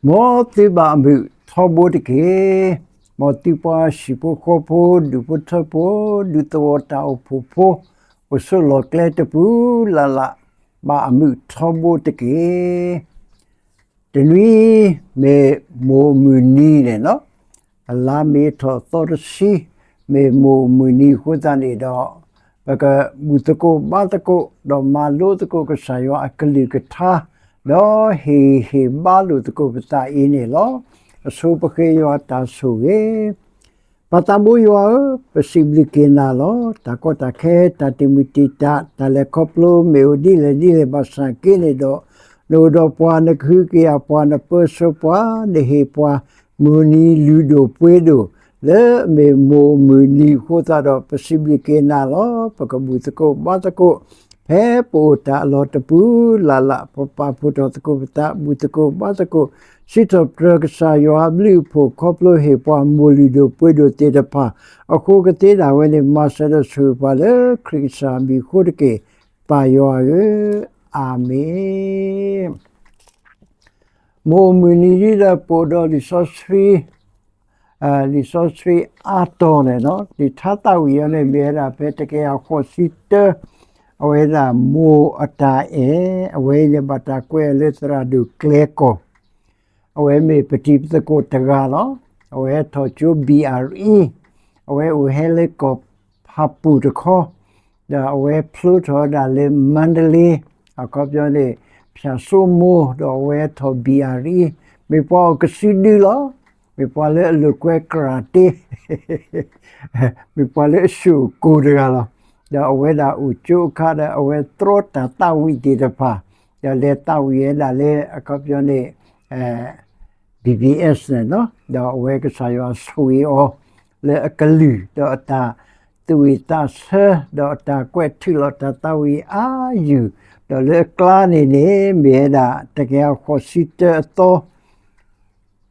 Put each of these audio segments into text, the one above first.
မ်သုဘၣ်အမုာ်ထီဘိတက့ၢ်. မ်သုပှၤဟံၣ်ဖိဃီဖိ, ဒူၣ်ဖိထၢဖိ, ဒူသဝီတၢ်အိၣ်ဖှိၣ်ဖိ, အိၣ်ဆိးလီၢ်ကျဲတပူၤလၢ်လၢ်, ဘၣ်အမုာ်ထီဘိတက့ၢ်. တနွံမ့ၢ်မိၢ်မုၢ်နံၤန့ၣ်လီၤ. အလါမ့ၤထီၣ်သီတဆံ, မ့ၢ်မိၢ်မုၢ်နံၤအဃိသတးန့ၣ်ဒီး, ပကဘူၣ်သကိးဘါသကိး, ဒီးမၤလိသကိးကစၢ်ယွၤအကလုၢ်ကထါ, ဒီးဟ့ၣ်ဂံၢ်ဟ့ၣ်ဘါလိာ်သကိးပသးအံၤန့ၣ်လီၤ. အဆိပဃ့ယွၤတၢ်ဆိၣ်ဂ့ၤ ပၢ်သးဘိယွၤဧၢ, ပစံးဘျုးက့ၤနၤလီၤ. တၢ်ကီတၢ်ခဲ, တၢ်တမုာ်တံာ်တာ်, တၢ်လဲၤခီဖျိမ့ၢ်အိၣ်ဒ်လဲၣ်ဒ်လဲၣ်ဘၣ်ဆၣ်က့န့ၣ်ဒီး, နအိၣ်ဒီးပှၤ, နကဟုကယာ်ပှၤ, နပၢဆှၢပှၤ, နဟ့ၣ်ပှၤမုၢ်နံၤလုၢ်ဒိၣ်ပှ့ၤဒိၣ်, လၢအမ့ၢ်မိၢ်မုၢ်နံၤအဃိသတးဒီး ပစံးဘျုးက့ၤနၤလီၤ. ပကဘူၣ်သကိးဘါသကိး, ဖဲပအိၣ်တၢ်အလီၢ်တပူၤလၢ်လၢ်, ပပာ်ဖှိၣ်ထီၣ်သကိးပသး, ဘူၣ်သကိးဘါသကိး, စံးထီၣ်ပတြၢၤကစၢ်ယွၤအဘျုးအဖှိၣ် ခီဖျိဟ့ၣ်ပှၤမိၢ်လုၢ်ဒိၣ်ပှ့ၤဒိၣ်သ့ၣ်တဖၣ်အဃိကသ့ဒၣ်ဝဲန့ၣ် မၤစၢၤဒီးဆိၣ်ဂ့ၤပှၤလၢခရံာ်ကစၢ်အမံၤအဃိတက့ၢ်. ပၢ်ယွၤဧၢ, အၤမ့ၣ်. မိၢ်မုၢ်နံၤဒ်ဒီးပအိၣ်ဒီးလံာ်စီဆှံ, လံာ်စီဆှံအါတီၤန့ၣ်လီၤ. လံာ်ထါသးဝံၣ်အံၤန့ၣ် မ့ၢ်ဝဲဒၣ်ဖဲတကယၤဃိးဆံတၢ, အဝဲဒၣ်မိၢ်အတၢ်အဲၣ်, အဝဲအံၤန့ၣ် ဘၣ်တၢ်ကွဲးအီၤလၢသရၣ်ဒိၣ်ကျဲကီၢ်, အဝဲမ့ၢ်ပတံၤသကိးတဂၤလီၤ. အဝဲထီၣ်ကၠိ ဘံၣ်အၣ်ရံ, အဝဲအိၣ်ဟဲလၢကီၢ်ဖးပူၣ်တခီ, ဒီးအဝဲဖျိထီၣ်ဝဲဒၣ်လၢမါဒလ့, အခီပညီန့ၣ် ဖၠၣ်စိမိၢ်, ဒီးအဝဲထီၣ် ဘံၣ်အၣ်ရံ, မ့ၢ်ပှၤအိၣ်ကစုဒုလီၤ. မ့ၢ်ပှၤလၢအလိာ်ကွဲ ကရၣ်တ့, မ့ၢ်ပှၤလၢအဆူၣ်ကိၢ်တဂၤလီၤ. ဒီးအဝဲဒၣ်အိၣ်ကၠိအခါဒီး အဝဲတြီတၢ်သးဝံၣ်သ့ၣ်တဖၣ်, ဒီးလဲၤသးဝံၣ်ဝဲဒၣ်လၢ အခီပညီန့ၣ် ဘံၣ်ဘံၣ်အဲး န့ၣ်လီၤ. ဒီးအဝဲကစၢ်ယွၤဆိၣ်ဂ့ၤအီၤ လၢအကလုၢ်, ဒီးအတၢ်သူၣ်ဝံၣ်သးဆၢ, ဒီးအတၢ်ကွဲးထုးလီၤတၢ်သးဝံၣ်အါယုၢ်, ဒီးလၢအကျါန့ၣ်န့ၣ် မ့ၢ်ဝဲဒၣ်တကယၤဃိးဆံတၢအသီ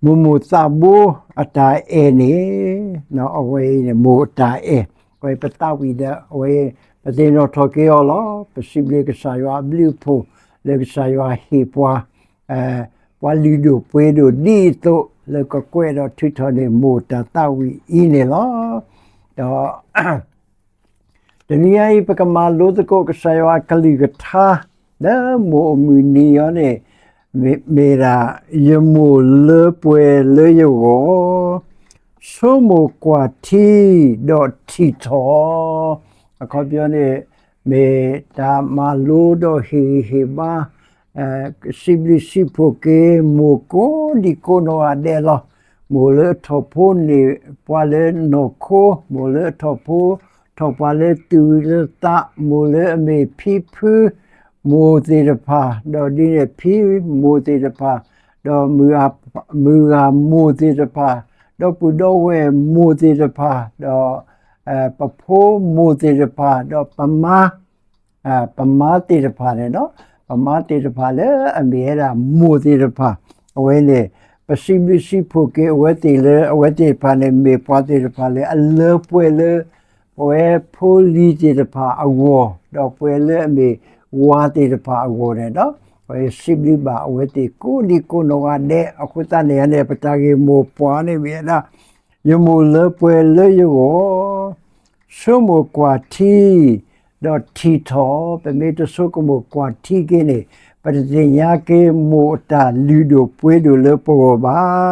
မိၢ်မိၢ်သးဘိအတၢ်အဲၣ်န့ၣ်, အဝဲအံၤန့ၣ် မိၢ်အတၢ်အဲၣ်, အဝဲပသးဝံၣ်ဒီး အဝဲ ပသ့ၣ်နီၣ်ထီၣ်က့ၤအီၤလီၤ. ပစံးဘျုးကစၢ်ယွၤအဘျုးအဖှိၣ် လၢကစၢ်ယွၤဟ့ၣ်ပှၤ ပှၤလုၢ်ဒိၣ်ပှ့ၤဒိၣ်ဒ်အသိး လၢကကွဲးဒီးထုးထီၣ်န့ၢ်မိၢ်တၢ်သးဝံၣ်အံၤန့ၣ်လီၤ. ဒီး တနံၤအံၤ ပကမၤလိသကိးကစၢ်ယွၤအကလုၢ်ကထါ လၢမိၢ်အမုၢ်နံၤအံၤန့ၣ် မ့ၢ်ဒၣ် ယမိၢ်လၢပှဲၤလၢယဂီၢ်, ဆိကမိၣ်ကွၢ်ထံ ဒီးထံၣ်ထီၣ်, အခီပညီန့ၣ် မ့ၢ်တၢ်မၤလိဒီးဟ့ၣ်ဂံၢ်ဟ့ၣ်ဘါ စံးဘျုးစံးဖှိၣ်က့ၤမိၢ်ကိးဒံကိးနီၢ်ဂၤဒဲးလီၤ. မိၢ်လၢအထီၣ်ဖိန့ၢ်ပှၤလၢနီၢ်ခိ, မိၢ်လၢအထီၣ်ဖိ ထီၣ်ပှၤလၢသူၣ်လၢသး, မိၢ်လၢအမ့ၢ်ဖံဖုမိၢ်သ့ၣ်တဖၣ်, ဒီးဒ်န့ၣ်ဖံမိၢ်သ့ၣ်တဖၣ်, ဒီးမုၢ်ဂၤမိၢ်သ့ၣ်တဖၣ်, ဒီပုၢ်ဒီဝဲၢ်မိၢ်သ့ၣ်တဖၣ်, ဒီး ပဖိမိၢ်သ့ၣ်တဖၣ်, ဒီးပမါ ပမါသ့ၣ်တဖၣ်န့ၣ်လီၤ. ပမါသ့ၣ်တဖၣ်လၢအမ့ၢ်ဝဲဒၣ်မိၢ်သ့ၣ်တဖၣ်, အဝဲန့ၣ် ပစံးဘျုးစံးဖှိၣ်က့ၤအဝဲသ့ၣ်လၢ အဝဲသ့ၣ်တဖၣ်န့ၣ် မ့ၢ်ပှၤသ့ၣ်တဖၣ်လၢအလၢပှဲၤလၢ ပဝဲဖိလံၤသ့ၣ်တဖၣ်အဂီၢ်, ဒီးပှဲၤလၢအမ့ၢ်ဝၤသ့ၣ်တဖၣ်အဂီၢ်န့ၣ်လီၤ. ပစံးဘျုးဘၣ်အဝဲသ့ၣ်ကိးဒံကိးနီၢ်ဂၤဒဲး, အဃိသတးန့ၣ်န့ၣ် ပတၢ်ဂ့ၢ်မိၢ်ပှၢ်န့ၣ်မ့ၢ်ဝဲဒၣ် ယမိၢ်လၢပှဲၤလၢယဂီၢ်, ဆိကမိၣ်ကွၢ်ထံ, ဒီးထံၣ်ထီၣ်, ပမ့ၢ်တဆိကမိၣ်ကွၢ်ထံက့ၤန့ၣ် ပတသ့ၣ်ညါက့ၤမိၢ်အတၢ်လုၢ်ဒိၣ်ပှ့ၤဒိၣ်လၢပဂီၢ်ဘၣ်.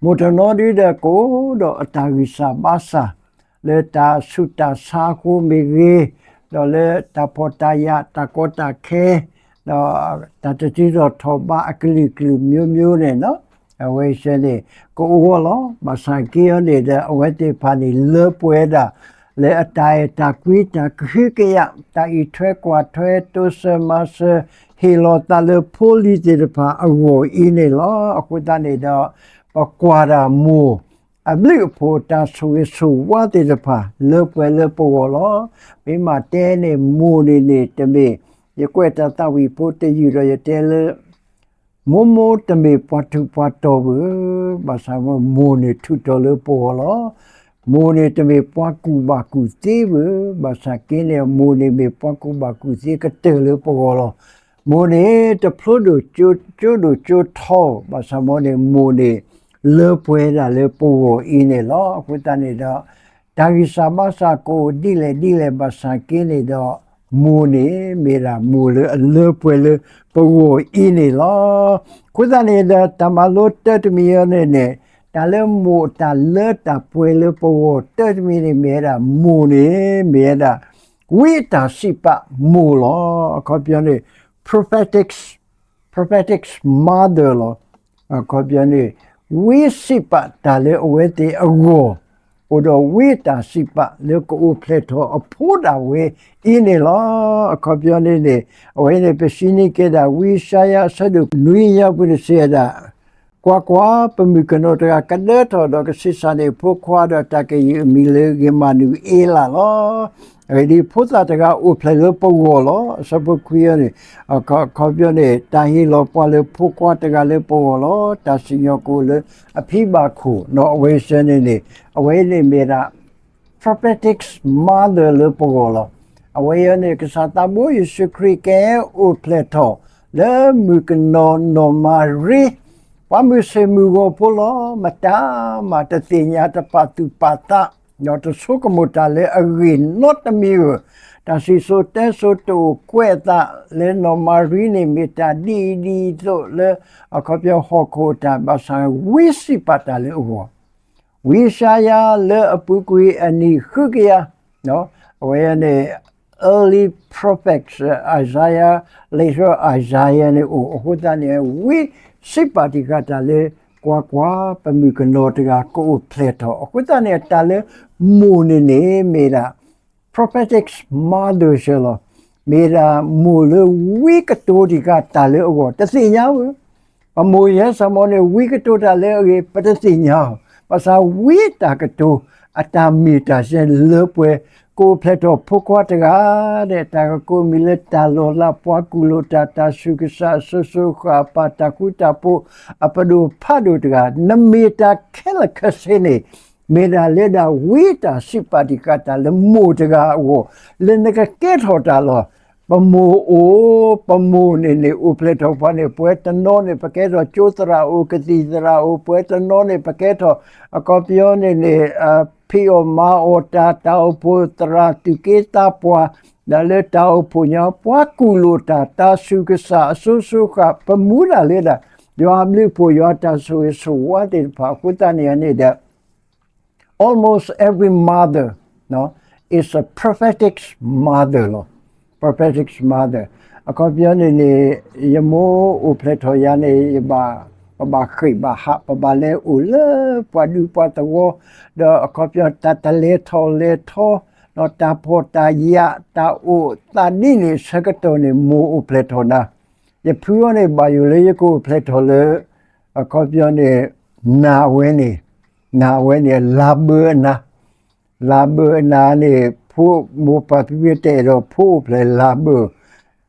မိၢ်တနီၤဒုဒီးကအိၣ်ဒီးအတၢ်ဂံၢ်စၢ်ဘါစၢ် လၢတၢ်ဆူးတၢ်ဆါအဃိမ့ၢ်ဂ့ၤ, ဒီးလၢတၢ်ဖှီၣ်တၢ်ယာ်တၢ်ကီတၢ်ခဲ ဒီးတၢ်တတုၤထီၣ်ထီၣ်ဘးအကလုာ်ကလုာ်မျိုးမျိုးန့ၣ်လီၤ. အဝဲသ့ၣ်န့ၣ် ကအိၣ်ဂီၢ်လီၤ. ဘၣ်ဆၣ်က့အီၤန့ၣ်ဒီး အဝဲသ့ၣ်တဖၣ်န့ၣ် လၢပှဲၤဒၣ် လၢအတၢ်အဲၣ်တၢ်ကွံ တၢ်ကဟုကယာ် တၢ်အံးထွဲကွၢ်ထွဲ တိစၢၤမၤစၢၤ ဟ့ၣ်လီၤသးလၢဖိလံၤသ့ၣ်တဖၣ်အဂီၢ်အံၤန့ၣ်လီၤ. အဃိသတးန့ၣ်ဒီး ပကွၢ်ဒၣ်မိၢ် အဘျုးအဖှိၣ်တၢ်ဆိၣ်ဂ့ၤဆိၣ်ဝါသ့ၣ်တဖၣ် လၢပှဲၤလၢပဂီၢ်လီၤ. မ့ၢ်မးတဲန့ၣ် မိၢ်န့ၣ်န့ၣ် တမ့ၢ် ယကွဲးတၢ်သးဝံၣ်ဖိတယုၢ်ဒီးယတဲလၢ မိၢ်မိၢ်တမ့ၢ်ပှၤထူးပှၤတီၤဘၣ်, ဘၣ်ဆၣ်မိၢ်န့ၣ်ထူးတီၤလၢပဂီၢ်လီၤ. မိၢ်န့ၣ်တမ့ၢ်ပှၤကူၣ်ဘၣ်ကူၣ်သ့ဘၣ်, ဘၣ်ဆၣ်က့န့ၣ် မိၢ်န့ၣ်မ့ၢ်ပှၤကူၣ်ဘၣ်ကူၣ်သ့ကတၢၢ်လၢပဂီၢ်လီၤ. မိၢ်န့ၣ် တဖျိဒိၣ်ကၠိဒိၣ်ကၠိထီ, ဘၣ်ဆၣ်မ့ၢ်န့ၣ် မိၢ်န့ၣ် လၢပှဲၤဒၣ်လၢပဂီၢ်အံၤန့ၣ်လီၤ. အဃိသတးန့ၣ်ဒီး တၢ်ဂံၢ်စၢ်ဘါစၢ်ကအိၣ်ဒ်လဲၣ်ဒ်လဲၣ် ဘၣ်ဆၣ်က့န့ၣ်ဒီး မိၢ်န့ၣ် မ့ၢ်ဒၣ်မိၢ်လၢအလၢပှဲၤလၢပဂီၢ်အံၤန့ၣ်လီၤ. အဃိသတးန့ၣ်ဒီး တၢ်မၤလိတၢ်တမံၤအံၤန့ၣ်န့ၣ် တၢ်လၢမိၢ်တၢ်လၢတၢ်ပှဲၤလၢပဂီၢ်တၢ်တမံၤန့ၣ် မ့ၢ်ဝဲဒၣ်မိၢ်န့ၣ် မ့ၢ်ဝဲဒၣ် ဝံအတၢ်စံးပာ်မိၢ်လီၤ. အခီပညီန့ၣ် prophetic prophetic mother လီၤ. အခီပညီန့ၣ် ဝံစံးပာ်တၢ်လၢအဝဲသ့ၣ်အဂီၢ်, အိၣ်ဒီးဝံအတၢ်စံးပာ်လၢကအိၣ်ဖျဲၣ်ထီၣ်အဖိဒၣ်ဝဲအံၤန့ၣ်လီၤ. အခီပညီန့ၣ်န့ၣ် အဝဲန့ၣ် ပစံးန့ၢ်ကဲဒၣ် ဝံယၡါယၤ အဆၢဒိၣ်နွံ အယၤပူၤန့ၣ်စံးဝဲဒၣ် ကွၢ်ကွၢ်, ပမုၣ်ကနီၤတဂၤကဒၢထီၣ်ဒီးကဆံးစၢ်န့ၢ်အဖိခွါဒီး တၢ်ကယုၢ်အမံၤလၢအမၤနူၤအ့လးလီၤ. အဂ့ၢ်ဒ်အံၤ, ဖိသၣ်တဂၤအိၣ်ဖျဲၣ်လၢပဂီၢ်လီၤ. အဆၢဖိခွံအံၤန့ၣ် အခီပညီန့ၣ် တၢ်ဟ့ၣ်လီၤပှၤလၢဖိခွါတဂၤလၢပဂီၢ်လီၤ. တၢ်စံၣ်ညီၣ်ကအိၣ်လၢအဖံဘၣ်ခိၣ်, ဒီးအဝဲစ့ၢ်န့ၣ်န့ၣ် အဝဲန့ၣ်မ့ၢ်ဒၣ် prophetic mother လၢပဂီၢ်လီၤ. အဝဲအံၤန့ၣ် ကစၢ်သးဘိယ့ၣ်ၡူးခရံာ်ကဟဲအိၣ်ဖျဲၣ်ထီၣ်လၢမုၣ်ကနီၤနီၢ်မၤရံ, ပှၤမုၢ်ဆ့ၣ်မုၢ်ဂီၤဖိလီၤ. မတၤမးတသ့ၣ်ညါ တပာ်သူၣ်ပာ်သး, ဒီးတဆိကမိၣ်တၢ်လၢအဂ့ၢ်နီတမံၤဧိၤ, တၢ်စံၣ်စိၤတဲစိၤတအိၣ်ကွဲးအသးလၢနီၢ်မၤရံန့ၣ် မ့ၢ်တၢ်ဒ်အံၤဒ်အံၤအသိးလၢ အခီပညီဟီၣ်ခိၣ်အတၢ် ဘၣ်ဆၣ်ဝံစံးပာ်တၢ်လၢအဂီၢ် ဝံယၡါယၤလၢအပူၤကွံာ်အနံၣ်ဃုကယၤ, အဝဲန့ၣ် early prophets, Isaiah, later Isaiah န့ၣ်အိၣ်, အဃိသတးန့ၣ် ဝံစံးပာ်တံၢ်ဃာ်တၢ်လၢ ကွၢ်ကွၢ်, ပမုၣ်ကနီၤတဂၤကအိၣ်ဖျဲၣ်ထီၣ်, အဃိသတးန့ၣ် တၢ်လၢမိၢ်န့ၣ်န့ၣ် မ့ၢ်ဒၣ် prophetic mother စ့ၢ်လီၤ. မ့ၢ်ဒၣ်မိၢ်လၢဝံကတိၤတံၢ်ဃာ်တၢ်လၢအဂီၢ် တသ့ၣ်ညါဧိၤ, ပမိၢ်ယဲစၢ်မ့ၢ်န့ၣ် ဝံကတိၤတၢ်လၢအဂ့ၤ ပတသ့ၣ်ညါဧိၤ, ဘၣ်ဆၣ်ဝံတၢ်ကတိၤ အတၢ်မ့ၢ်တၢ်ဆဲးလၢပှဲၤ ကအိၣ်ဖျဲၣ်ထီၣ်ဖိခွါတဂၤ, ဒီးတၢ်ကကိးမံၤလၢတၢ်လီၤလး ပှၤကူၣ်လိာ်တၢ် တၢ်ဆူးကစၢ် အစိၤစိၤဃၣ်ဃၣ် ပၢ်တၢ်ဃူတၢ်ဖိး အပဒိၣ်ဖးဒိၣ်တဂၤ, နမ့ၢ်တၢ်ခဲလၢာ်ခဲဆ့န့ၣ် မ့ၢ်ဒၣ်လၢဒၣ်ဝံတၢ်စံးပာ်တံၢ်ဃာ်တၢ်လၢမိၢ်တဂၤအဂီၢ် လၢနကကဲထီၣ်တၢ်လီၤ. ပမိၢ်အိၣ်, ပမိၢ်န့ၣ်န့ၣ် အိၣ်ဖျဲၣ်ထီၣ်ပှၤန့ၣ် ပှဲၤတနီၤန့ၣ် ပကဲထီၣ်ကၠိသရၣ်အိၣ် ကသံၣ်သရၣ်အိၣ်, ပှဲၤတနီၤန့ၣ် ပကဲထီၣ် အခီပညီန့ၣ်န့ၣ် ဖံးအီၣ်မၤအီၣ်တၢ် တၢ်အိၣ်ဖှိၣ်သရၣ် သူၣ်က့သးပှၢ်, ဒီးလၢတၢ်အိၣ်ဖှိၣ်ညီ ပှၤကူၣ်လိာ်တၢ် တၢ်ဆူးကစၢ် အစိၤစိၤဃၣ်ဃၣ် ပမူဒၣ်လၢဒၣ် ယွၤအဘျုးအဖှိၣ် ယွၤတၢ်ဆိၣ်ဂ့ၤဆိၣ်ဝါသ့ၣ်တဖၣ် အဃိသတးန့ၣ်န့ၣ်ဒီး almost every mother is a prophetic mother လီၤ. Prophetic mother အခီပညီန့ၣ်န့ၣ် ယမိၢ်အိၣ်ဖျဲၣ်ထီၣ်ယၤန့ၣ် ယဘၣ်, ပဘၣ်ဃ့ၢ်ဘၣ်ဟး ပဘၣ်လဲၤအိၣ်လၢပှၤဒူပှၤသဝီ, ဒီးအခီပညီတၢ်တလဲၤထီၣ်လဲၤထီ, ဒီးတၢ်ဖှီၣ်တၢ်ယာ် တၢ်အိၣ်သးဒ်န့ၣ် ဆၢကတီၢ်န့ၣ် မိၢ်အိၣ်ဖျဲၣ်ထီၣ်နၤ, ယဖုအံၤန့ၣ် ဘၣ်ယိၣ်လၢယကအိၣ်ဖျဲၣ်ထီၣ်လၢ အခီပညီန့ၣ် နၤဝဲန့ၣ်, နၤဝဲန့ၣ် လါဘၢအနၤ, လါဘၢအနၤန့ၣ် ဖိမိၢ်ပၢ်ဖံဖုတအဲၣ်ဒိးဖိအိၣ်ဖျဲၣ်လါဘၢ,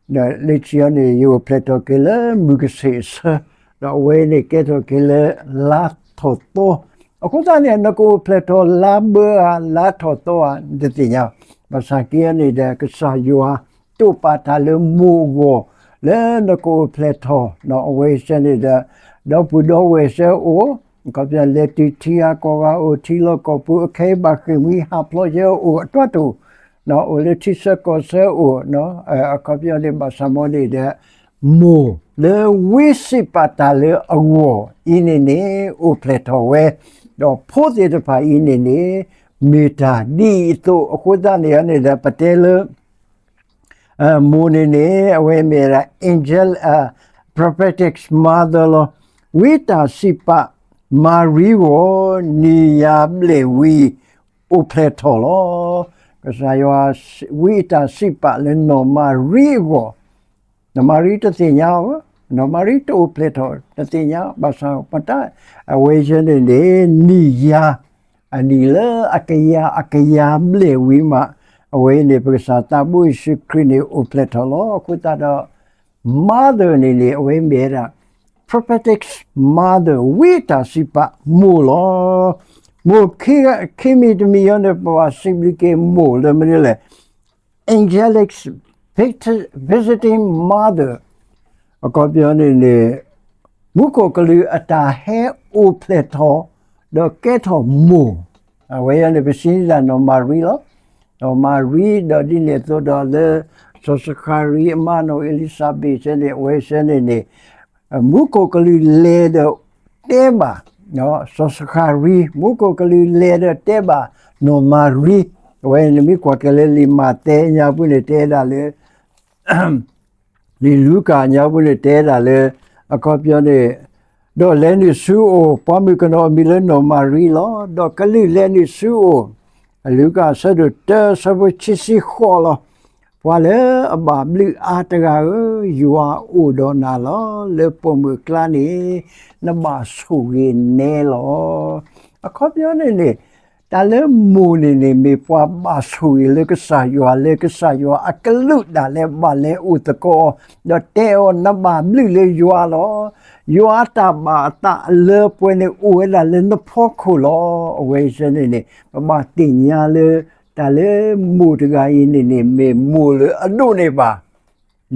ဒီးလၢခံအံၤန့ၣ် ယအိၣ်ဖျဲၣ်ထီၣ်က့ၤလၢမုၢ်ကဆ့ၣ်အဆၢ, ဒီးအဝဲန့ၣ်ကဲထီၣ်က့ၤလၢလါထီၣ်သီ, အဃိသတးန့ၣ် နကအိၣ်ဖျဲၣ်ထီၣ်လါဘၢဧါ လါထီၣ်သီဧါ နတသ့ၣ်ညါ, ဘၣ်ဆၣ်က့အံၤန့ၣ်ဒီး ကစၢ်ယွၤတိာ်ပာ်တၢ်လၢမိၢ်အဂီၢ် လၢနကအိၣ်ဖျဲၣ်ထီၣ် ဒီးအဝဲစ့ၢ်န့ၣ်ဒီး ဒီပုၢ်ဒီဝဲၢ်စ့ၢ်အိၣ်, အခီပညီလဲၤတုၤထံဂၤကီၢ်ဂၤအိၣ် ထံလီၢ်ကီၢ်ပူၤ အခဲအံၤဘၣ်ဃ့ၢ်မှံဟးဖျိးစ့ၢ်အိၣ်အတီၢ်တိၢ်, အိၣ်လၢထံဆၢကီၢ်ဆၢအိၣ်, အခီပညီန့ၣ် ဘၣ်ဆၣ်မ့ၢ်န့ၣ်ဒီး မိၢ်လၢဝံစံးပာ်တၢ်လၢအဂီၢ်အံၤန့ၣ်န့ၣ် အိၣ်ဖျဲၣ်ထီၣ်ဝဲ, ဒီးဖိသ့ၣ်တဖၣ်အံၤန့ၣ်န့ၣ် မ့ၢ်တၢ်ဒ်အံၤအသိး အဃိသတးန့ၣ်န့ၣ်ဒီး ပတဲလၢ မိၢ်န့ၣ်န့ၣ် အဝဲမ့ၢ်ဒၣ် angel, prophetic mother လီၤ. ဝံတၢ်စံးပာ် မၤရံအဂီၢ် နံၤယၤဘျဲၣ်ဝံ အိၣ်ဖျဲၣ်ထီၣ်လီၤ. ကစၢ်ယွၤ ဝံအတၢ်စံးပာ်လၢနီၢ်မၤရံအဂီၢ်, နီၢ်မၤရံတသ့ၣ်ညါဧၢ, နီၢ်မၤရံတအိၣ်ဖျဲၣ်ထီၣ် တသ့ၣ်ညါ ဘၣ်ဆၣ်ပတၢ် အဝဲယဲန့ၣ်န့ၣ် နံၤယၤ အနံၤလၢအကယၤအကယၤဘျဲၣ်ဝံမး, အဝဲန့ၣ် ပကစၢ်သးဘိယ့ၣ်ၡူးခရံာ်န့ၣ် အိၣ်ဖျဲၣ်ထီၣ်လီၤ. အဃိသတးဒီး mother န့ၣ်န့ၣ် အဝဲမ့ၢ်ဝဲဒၣ် prophetic mother ဝံတၢ်စံးပာ်မိၢ်လီၤ. မိၢ်ခံမံၤတမံၤအံၤန့ၣ် ပဘၣ်စံးဘျုးက့ၤမိၢ်လၢမနုၤလဲၣ် angelic visiting mother, အခီပညီန့ၣ်န့ၣ် မူခိၣ်ကလူးအတၢ်ဟဲအိၣ်ဖျဲၣ်ထီၣ် ဒီးကဲထီၣ်မိၢ်, အဝဲအံၤန့ၣ် ပစံးန့ၢ်တၢ်နီၢ်မၤရံလီၤ. နီၢ်မၤရံဒီးဒ်န့ၣ်အသိးဒီးလၢ စီၤစဃၤရံအမါနီၢ်အ့လံၤစဘ့းစ့ၢ်န့ၣ် အဝဲစ့ၢ်န့ၣ်န့ၣ် မူခိၣ်ကလူးလဲၤဒီးတဲဘၣ် စီၤစဃၤရံ, မူခိၣ်ကလူးလဲၤဒီးတဲဘၣ်နီၢ်မၤရံ, အဝဲန့ၣ်မ့ၢ်ကွၢ်က့ၤလၢလံာ်မးသဲညါပူၤန့ၣ် တဲဒၣ်လၢ လံာ်လူၤကၣ်ညါပူၤန့ၣ် တဲဒၣ်လၢ အခီပညီန့ၣ် ဒီးလဲၤနုာ်ဆူအအိၣ် ပှၤမုၣ်ကနီၤအမံၤလၢနီၢ်မၤရံလီၤ. ဒီးကလူးလဲၤနုာ်ဆူအအိၣ်, လူၤကၣ်အဆၢဒိၣ်တၢ အဆၢဖိခံဆံဃိးလီၤ. ပှၤလၢအဘၣ်ဘျုးအါတဂၤဧၢ, ယွၤအိၣ်ဒီးနၤလီၤ. လၢပိာ်မုၣ်အကျါန့ၣ် နဘၣ်ဆိၣ်ဂ့ၤနဲလီၤ. အခီပညီန့ၣ်န့ၣ် တၢ်လၢမိၢ်န့ၣ်န့ၣ် မ့ၢ်ပှၤဘၣ်ဆိၣ်ဂ့ၤလၢကစၢ်ယွၤ လၢကစၢ်ယွၤအကလုၢ်ဒၣ်လဲာ်ဘၣ်လဲၤအိၣ်သကိးအီၤ, ဒီးတဲအီၤ နဘၣ်ဘျုးလၢယွၤလီၤ. ယွၤအတၢ်ဘၣ်အသးအလၢပှဲၤန့ၣ် အိၣ်ဝဲဒၣ်လၢနဖီခိၣ်လီၤ. အဝဲစ့ၢ်န့ၣ်န့ၣ် ပဘၣ်သ့ၣ်ညါလၢ တၢ်လၢမိၢ်တဂၤအံၤန့ၣ်န့ၣ် မ့ၢ်မိၢ်လၢအဒိၣ်န့ၢ်ဘၣ်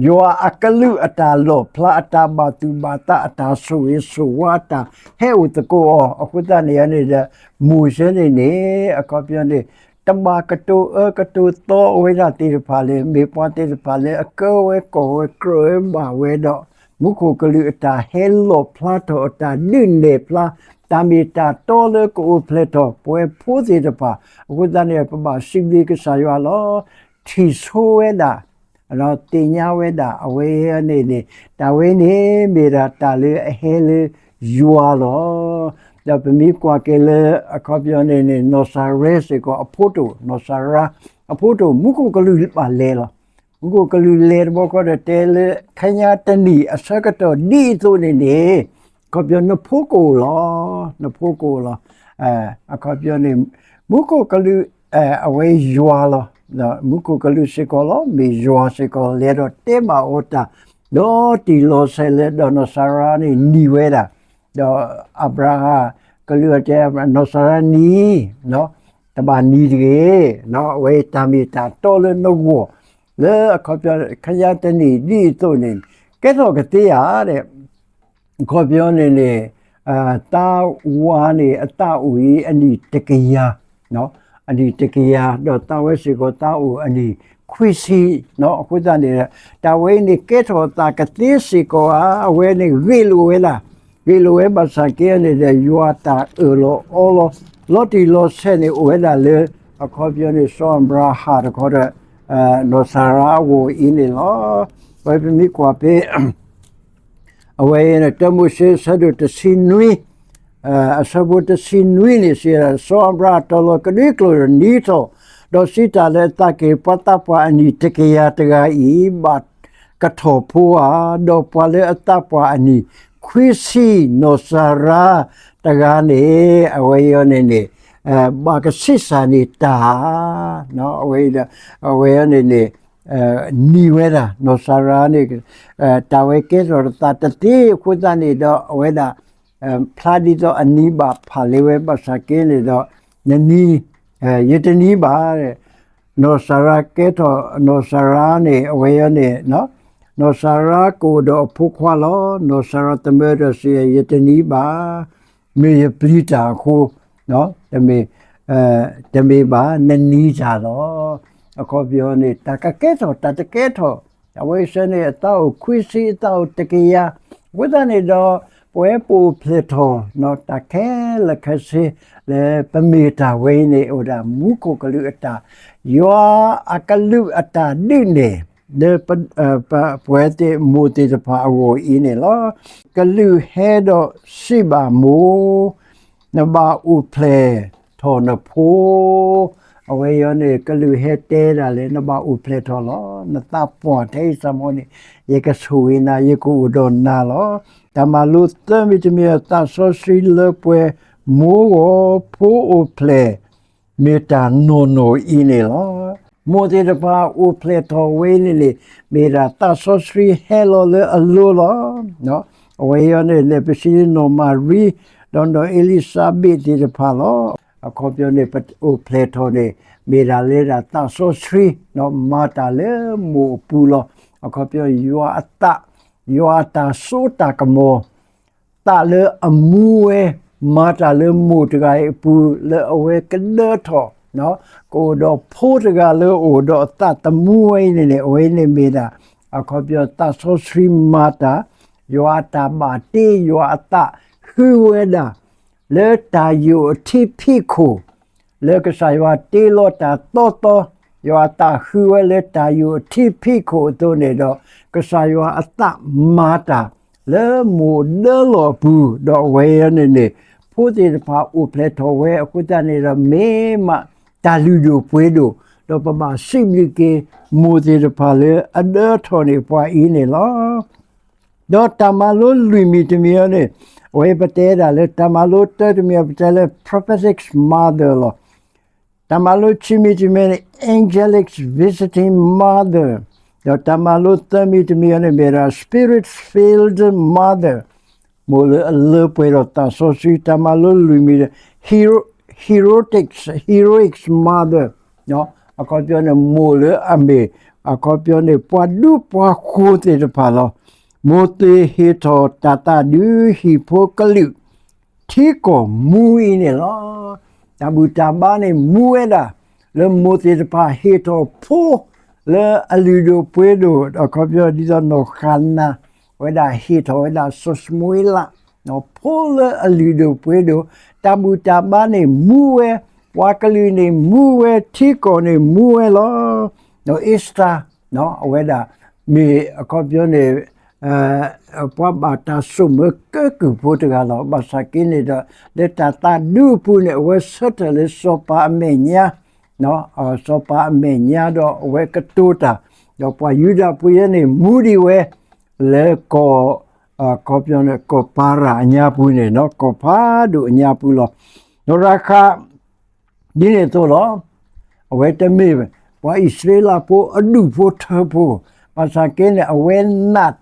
ယွၤအကလုၢ်အတၢ်လီၣ်ဖျါ အတၢ်ဘၣ်သူၣ်ဘၣ်သး အတၢ်ဆိၣ်ဂ့ၤဆိၣ်ဝါ အတၢ်ဟဲအိၣ်သကိးအီၤ, အဃိသတးန့ၣ်န့ၣ်ဒီး မိၢ်စ့ၢ်န့ၣ်န့ၣ် အခီပညီန့ၣ် တဘၣ်ကတိၤအၢကတိၤသီအဝဲဒၣ်သ့ၣ်တဖၣ်လၢ မ့ၢ်ပှၤသ့ၣ်တဖၣ်လၢအကၢဝဲကိးဝဲကြၢးဝဲဘၣ်ဝဲဒီး မူခိၣ်ကလူးအတၢ်ဟဲလီၣ်ဖျါထီၣ် အတၢ်ဒုးနဲၣ်ဖျါ တၢ်မ့ၢ်တၢ်တီလၢကအိၣ်ဖျဲၣ်ထီၣ်ပဝဲဖိသ့ၣ်တဖၣ်, အဃိသတးန့ၣ် ပဘၣ်စံးဘျုးကစၢ်ယွၤလီၤ. ထံၣ်ဆိဝဲဒၣ် ဒီးသ့ၣ်ညါဝဲဒၣ် အဝဲန့ၣ်န့ၣ် တၢ်ဝဲန့ၣ်မ့ၢ်ဒၣ်တၢ်လၢအဟဲလၢယွၤလီၤ. ဒီးပမ့ၢ်ကွၢ်က့ၤလၢ အခီပညီန့ၣ်န့ၣ် နီၢ်စၤရဲစ့ၢ်ကီးအဖိတိၢ် နီၢ်စၤရါ အဖိတိၢ် မူခိၣ်ကလူးဘၣ်လဲၤလီၤ. မူခိၣ်ကလူးလဲၤတဘျီဃီဒီးတဲလၢ ခဲညါတနံၣ်အဆၢကတီၢ်ဒ်အသိးန့ၣ်န့ၣ် အခီပညီနဖိကအိၣ်လီၤ. နဖိကအိၣ်လီၤ. အခီပညီန့ၣ် မူခိၣ်ကလူး အဝဲယွၤလီၤ. မူခိၣ်ကလူးစ့ၢ်ကီးလီၤ မ့ၢ်ယွၤစ့ၢ်ကီး လဲၤဒီးတဲဘၣ်အီၤတၢ် ဒီးတံၢ်လီၤဆဲးလၢ ဒီးနီၢ်စၤရါန့ၣ်နံၤဝဲဒၣ်, ဒီးအၤဘြၤဟၣ် ကလူးတဲ နီၢ်စၤရါနံၤ တဘၣ်နံၤတဂ့ၤ, အဝဲတၢ်မ့ၢ်တၢ်တီလၢနဂီၢ် လၢအခီပညီ ခဲညါတနံၣ်ဒ်အသိးန့ၣ် ကဲထီၣ်ကသ့ဧါ အခီပညီန့ၣ်န့ၣ် သးဝါန့ၣ် အသးအိၣ်အံၤ အနံၣ်တကယၤ, အနံၣ်တကယၤ ဒီးသးဝဲစ့ၢ်ကီးသးအိၣ်အနံၣ်ခွံဆံ, အဃိသတးန့ၣ် တၢ်ဝဲအံၤန့ၣ် ကဲထီၣ်အသးကသ့စ့ၢ်ကီးဧါ, အဝဲန့ၣ်ဂ့ၢ်လိာ်ဝဲဒၣ်, ဂ့ၢ်လိာ်ဝဲဘၣ်ဆၣ်က့န့ၣ်ဒီး ယွၤတၢ်အၢၣ်လီၤအီလီၤ လီၤတံၢ်လီၤဆဲးန့ၣ် အိၣ်ဝဲဒၣ်လၢ အခီပညီန့ၣ် စီၤအၤဘြၤဟၣ်တခီဒီး နီၢ်စၤရါအဂီၢ်အံၤန့ၣ်လီၤ. ပမ့ၢ်ကွၢ်ဖဲ အဝဲအံၤန့ၣ် တၢမိၤၡ့ အဆၢဒိၣ်တဆံနွံ အဆၢဖိတဆံနွံန့ၣ်စံး, စီၤအၤဘြၤဟၣ်တီၤလီၤကဒွံကျိာ်ဒီးနံၤထီၣ်, ဒီးစံးတၢ်လၢအသးက့ၤ, ပှၤသးပှၢ်အနံၣ်တကယၤတဂၤအံၤ ဘၣ်ကထီၣ်ဖိဧါ, ဒီးပှၤလၢအသးပှၢ်အနံၣ်ခွံဆံ နီၢ်စၤရါတဂၤန့ၣ် အဝဲအံၤန့ၣ်န့ၣ် ဘၣ်ကဆံးစၢ်န့ၢ်တၢ်ဧါ, အဝဲအံၤဒီး အဝဲအံၤန့ၣ်န့ၣ် နံၤဝဲဒၣ် နီၢ်စၤရါန့ၣ် တၢ်ဝဲကဲထီၣ်တသးတသ့အဃိသတးန့ၣ်ဒီး အဝဲဒၣ် ဖျါဒ်သိးအနံၤဘၣ်ဖးလံဝဲဘၣ်ဆၣ်က့န့ၣ်ဒီး နနံၤ ယတနံၤဘၣ် နီၢ်စၤရါကဲထီၣ် နီၢ်စၤရါန့ၣ် အဝဲအံၤန့ၣ် နီၢ်စၤရါကအိၣ်ဒီးအဖိခွါလီၤ. နီၢ်စၤရါသမၢဒီးစံး, ယတနံၤဘၣ်, မ့ၢ်ယပျံၤတၢ်အဃိ တမ့ၢ်ဘၣ် နနံၤတၢ်လီၤ. အခီပညီန့ၣ် တၢ်ကကဲထီၣ် တၢ်တကဲထီၣ် အဝဲစ့ၢ်န့ၣ် အသးအိၣ်ခွံဆံ အသးအိၣ်တကယၤ အဃိသတးန့ၣ်ဒီး ပဝဲပအိၣ်ဖျဲၣ်ထီၣ် တၢ်ခဲလၢာ်ခဲဆ့ လၢပမ့ၢ်တၢ်ဝဲအံၤန့ၣ် အိၣ်ဒၣ်မူခိၣ်ကလူးအတၢ် ယွၤအကလုၢ်အတၢ်ဒုးနဲၣ် လၢ ပဝဲသ့ၣ်မိၢ်သ့ၣ်တဖၣ်အဂီၢ်အံၤန့ၣ်လီၤ. ကလူးဟဲဒီးစံးဘၣ်မိၢ်, နဘၣ်အိၣ်ဖျဲၣ်ထီၣ်နဖိ, အဝဲအံၤန့ၣ် ကလူးဟဲတဲဒၣ်လၢ နဘၣ်အိၣ်ဖျဲၣ်ထီၣ်လီၤ. နသးပှၢ်ထဲအံၤစၢ်မီၤန့ၣ် ယကဆိၣ်ဂ့ၤနၤ ယကအိၣ်ဒီးနၤလီၤ. တၢ်မၤလိသၢမံၤတမံၤ သးစီဆှံလၢပှဲၤမိၢ်ဂီၤ ဖိအိၣ်ဖျဲၣ် မ့ၢ်တၢ်နီၢ်နီၢ်အံၤန့ၣ်လီၤ. မိၢ်သ့ၣ်တဖၣ်အိၣ်ဖျဲၣ်ထီၣ်ဝဲအံၤန့ၣ်န့ၣ် မ့ၢ်ဒၣ်သးစီဆှံဟဲလီၤလၢအလိၤလီၤ. အဝဲအံၤန့ၣ် လဲၤပစံးန့ၢ်နီၢ်မၤရံ ဒီးနီၢ်အ့လံၤစဘ့းသ့ၣ်တဖၣ်လီၤ. အခီပညီန့ၣ် ပအိၣ်ဖျဲၣ်ထီၣ်န့ၣ် မ့ၢ်ဒၣ်လၢဒၣ်သးစီဆှံ မၤတၢ်လၢမိၢ်အပူၤလီၤ. အခီပညီယွၤအသး ယွၤအတၢ်စိတၢ်ကမီၤ သးလၢအမူဝဲ မၤတၢ်လၢမိၢ်တဂၤအံၤအပူၤ လၢအဝဲကဒၢထီၣ်, ကအိၣ်ဒီးဖိတဂၤလၢအအိၣ်ဒီးအသးသမူဝဲအံၤန့ၣ်န့ၣ် အဝဲန့ၣ်မ့ၢ်ဒၣ် အခီပညီသးစီဆှံမၤတၢ်, ယွၤအတၢ်ဘၣ်တ့ ယွၤအသးဃုဝဲဒၣ် လၢတၢ်ယိာ်အထံဖံးခိၣ် လၢကစၢ်ယွၤတ့လီၤတၢ်သီသီ, ယွၤအသးဃုဝဲလၢတၢ်ယိာ်အထံဖံးခိၣ်အသိးန့ၣ်ဒီး ကစၢ်ယွၤအသးမၤတၢ် လၢမိၢ်ဒၢလီၢ်အပူၤ, ဒီးအဝဲန့ၣ်န့ၣ် ဖိသ့ၣ်တဖၣ်အိၣ်ဖျဲၣ်ထီၣ်ဝဲအဃိသတးန့ၣ်ဒီး မ့ၢ်မးတၢ်လုၢ်ဒိၣ်ပှ့ၤဒိၣ်, ဒီးပဘၣ်စံးဘျုးက့ၤ မိၢ်သ့ၣ်တဖၣ်လၢအဒၢထီၣ်န့ၢ်ပှၤအံၤန့ၣ်လီၤ. ဒီးတၢ်မၤလိလွံၢ်မံၤတမံၤအံၤန့ၣ် အဝဲပတဲဒၣ်လၢတၢ်မၤလိတၢတမံၤအံၤ ပတဲလၢ prophetic mother လီၤ. တၢ်မၤလိခံမံၤတမံၤန့ၣ် angelic visiting mother, ဒီးတၢ်မၤလိသၢမံၤတမံၤအံၤန့ၣ်မ့ၢ်ဒၣ် spirit filled mother, မိၢ်လၢအလၢပှဲၤဒီးသးစီဆှံ, တၢ်မၤလိလွံၢ်မံၤ heroics, heroic mother, အခီပညီန့ၣ် မိၢ်လၢအမ့ၢ် အခီပညီန့ၣ် ပှၤဒူပှၤဃိၤသ့ၣ်တဖၣ်လီၤ. မိၢ်သ့ၣ်ဟ့ၣ်ထီၣ်တၢ်သးဒုးဟံၣ်ဖိကလုာ် ထံကီၢ်မူအံၤန့ၣ်လီၤ. တၢ်ဘူၣ်တၢ်ဘါန့ၣ်မူဝဲဒၣ် လၢမိၢ်သ့ၣ်တဖၣ်ဟ့ၣ်ထီၣ်ဖိ လၢအလုၢ်ဒိၣ်ပှ့ၤဒိၣ် အခီပညီဒ်သိးနီၢ်ဃၤနၤ ဝဲဒၣ်ဟ့ၣ်ထီၣ်ဝဲဒၣ်စီၤၡမူၤအ့လး ဖိလၢအလုၢ်ဒိၣ်ပှ့ၤဒိၣ်, တၢ်ဘူၣ်တၢ်ဘါန့ၣ်မူဝဲ, ပှၤကလုာ်န့ၣ်မူဝဲ, ထံကီၢ်န့ၣ်မူဝဲလီၤ. ဒီးအ့စတၢၤ အဝဲဒၣ် မ့ၢ်အခီပညီန့ၣ် ပှၤဘၣ်တၢ်ဆိၣ်မၢကဲကုၢ်ဖိတဂၤလီၤ. ဘၣ်ဆၣ်က့န့ၣ်ဒီး လၢတၢ်သးဒူအပူၤန့ၣ် အဝဲဆၢထၢၣ်လၢစီၤပၤအမဲာ်ညါ, စီၤပၤအမဲာ်ညါဒီးအဝဲကတိၤတၢ်, ဒီးပှၤယူဒၤဖိယဲန့ၣ် မူဒံးဝဲ လၢကီၢ် အခီပညီန့ၣ် ကီၢ်ပၤရၣ်အညါပူၤန့ၣ် ကီၢ်ဖးဒိၣ်အညါပူၤလီၤ. ဒီးရၤဃး ဒ်န့ၣ်အသိးလီၤ. အဝဲတမ့ၢ်ပှၤအံၣ်စရ့လးဖိအဒူၣ်ဖိထၢဖိ, ဘၣ်ဆၣ်က့န့ၣ် အဝဲနာ်